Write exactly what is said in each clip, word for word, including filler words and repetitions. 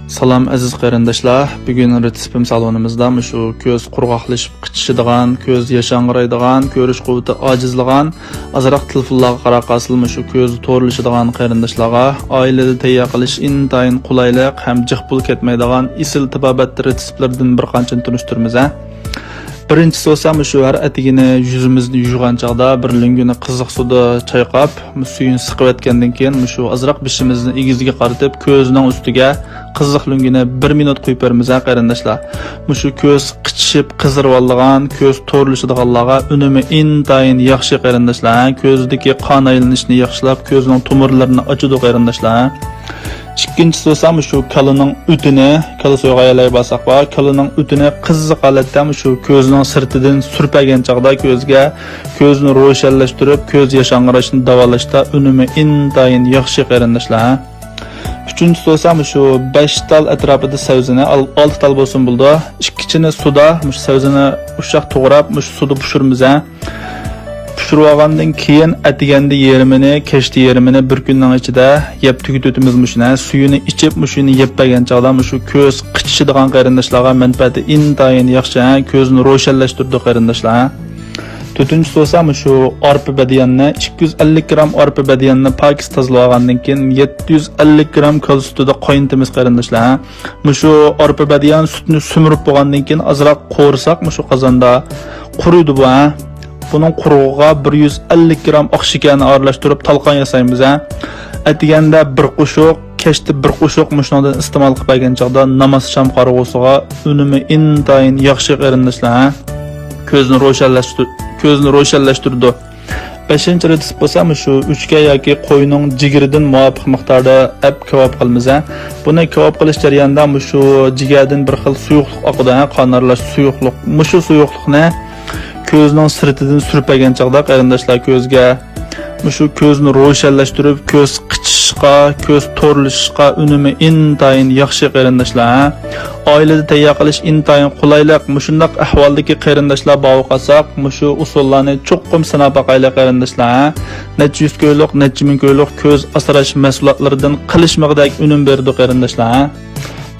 سالام ئەزىز قېرىنداشلار، بۈگۈن رېتسېپىم سالونىمىزدا مۇشۇ كۆز قۇرغاقلىشىپ قىچىشىدىغان، كۆز ياشاڭغىرايدىغان، كۆرۈش قۇۋۋىتى ئاجىزلىغان، ئازراق تېلېفونلارغا قاراپ قالسىلا مۇشۇ كۆز تورلىشىدىغان قېرىنداشلارغا ئائىلىدە تەييار قىلىش ئىنتايىن قولايلىق ھەم جىق پۇل كەتمەيدىغان ئېسىل تېبابەت رېتسېپلىرىدىن بىر قانچىنى تونۇشتۇرىمىز ھە. بىرىنچىسى بولسا مۇشۇ ھەر ئەتىگىنى يۈزىمىزنى يۇيغان چاغدا بىر لۆڭگىنى قىزىق سۇدا چايقاپ، سۈيىنى سىقىۋەتكەندىن كېيىن مۇشۇ ئازراق بېشىمىزنى ئېگىزگە قارىتىپ، كۆزنىڭ ئۈستىگە قىزىق لۆڭگىنى بىر مىنۇت قويۇپ بېرىمىز ھە قېرىنداشلار. مۇشۇ كۆز قىچىشىپ قىزىرىۋالىدىغان، كۆز تورلىشىدىغانلارغا ئۈنۈمى ئىنتايىن ياخشى قېرىنداشلار ھە. كۆزدىكى قان ئايلىنىشنى ياخشىلاپ، كۆزنىڭ تومۇرلىرىنى ئاچىدۇ قېرىنداشلار ھە. ئىككىنچىسى بولسا مۇشۇ كالىنىڭ ئۆتىنى، كالا سويغان يەرلەرگە بارساق بار، كالىنىڭ ئۆتىنى قىزىق ھالەتتە مۇشۇ كۆزنىڭ سىرتىدىن سۈرپەگەن چاغدا كۆزگە، كۆزنى روشەنلەشتۈرۈپ، كۆز ياشاڭغىراشنى داۋالاشتا ئۈنۈمى ئىنتايىن ياخشى قېرىنداشلار. ئۈچىنچىسى بولسا مۇشۇ بەش تال ئەتراپىدا سەۋزىنى، ئال-، ئالتە تال بولسۇن بولىدۇ، ئىككىچىنى سۇدا مۇشۇ سەۋزىنى ئۇششاق توغراپ، مۇشۇ سۇدا پىشۇرىمىز ھە. پىشۇرۇۋالغاندىن كېيىن، ئەتىگەندە يېرىمىنى، كەچتە يېرىمىنى بىر كۈننىڭ ئىچىدە يەپ تۈگىتىۋېتىمىز مۇشۇنى. سۈيىنى ئىچىپ، مۇشۇنى يەپ بەرگەن چاغدا مۇشۇ كۆز قىچىشىدىغان قېرىنداشلارغا مەنپەئەتى ئىنتايىن ياخشى، ھە، كۆزنى روشەنلەشتۈرىدۇ قېرىنداشلار، ھە. تۆتىنچىسى بولسا مۇشۇ ئارپا بەدىياننى، ئىككى يۈز ئەللىك گرام ئارپا بەدىياننى پاكىز تازىلىۋالغاندىن كېيىن، يەتتە يۈز ئەللىك گرام كالا سۈتىدە قاينىتىمىز قېرىنداشلار، ھە. مۇشۇ ئارپا بەدىيان سۈتنى سۈمۈرۈپ بولغاندىن كېيىن ئازراق قورۇساق، مۇشۇ قازاندا قۇرۇيدۇ بۇ، ھە. بۇنىڭ قۇرۇقىغا بىر يۈز ئەللىك گرام ئاق شېكەرنى ئارىلاشتۇرۇپ تالقان ياسايمىز، ھە. ئەتىگەندە بىر قوشۇق، كەچتە بىر قوشۇق مۇشۇنىڭدىن ئىستېمال قىلىپ بەرگەن چاغدا ناماز شام قارىغۇسىغا ئۈنۈمى ئىنتايىن ياخشى قېرىنداشلار، ھە. كۆزنى روشەنلەشتۈر-، كۆزنى روشەنلەشتۈرىدۇ. بەشىنچى رېتسېپ بولسا مۇشۇ ئۆچكە ياكى قوينىڭ جىگىرىدىن مۇۋاپىق مىقداردا ئەپ كاۋاپ قىلىمىز، ھە. بۇنى كاۋاپ قىلىش جەريانىدا مۇشۇ جىگەردىن بىر خىل سۇيۇقلۇق ئاقىدۇ، ھە، قان ئارىلاش سۇيۇقلۇق. مۇشۇ سۇيۇقلۇقنى كۆزنىڭ سىرتىدىن سۈرۈپ بەرگەن چاغدا قېرىنداشلار كۆزگە مۇشۇ كۆزنى روشەنلەشتۈرۈپ، كۆز قىچىشىشقا، كۆز تورلىشىشقا ئۈنۈمى ئىنتايىن ياخشى قېرىنداشلار، ھە. ئائىلىدە تەييار قىلىش ئىنتايىن قولايلىق. مۇشۇنداق ئەھۋالدىكى قېرىنداشلار بارغا قالساق، مۇشۇ ئۇسۇللارنى چوقۇم سىناپ باقايلى قېرىنداشلار، ھە. نەچچە يۈز كويلۇق، نەچچە مىڭ كويلۇق كۆز ئاسراش مەھسۇلاتلىرىدىن قىلىشمىغۇدەك ئۈنۈم بېرىدۇ قېرىنداشلار، ھە.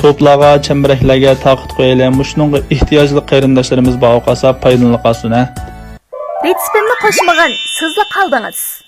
توپلارغا، چەمبىرەكلەرگە تارقىتىپ قويايلى. مۇشۇنىڭغا ئېھتىياجلىق قېرىنداشلىرىمىز بارغا قالسا پايدىلىنىپ قالسۇن، ھە. رېتسېپىمنى قوشمىغان سىزلا قالدىڭىز.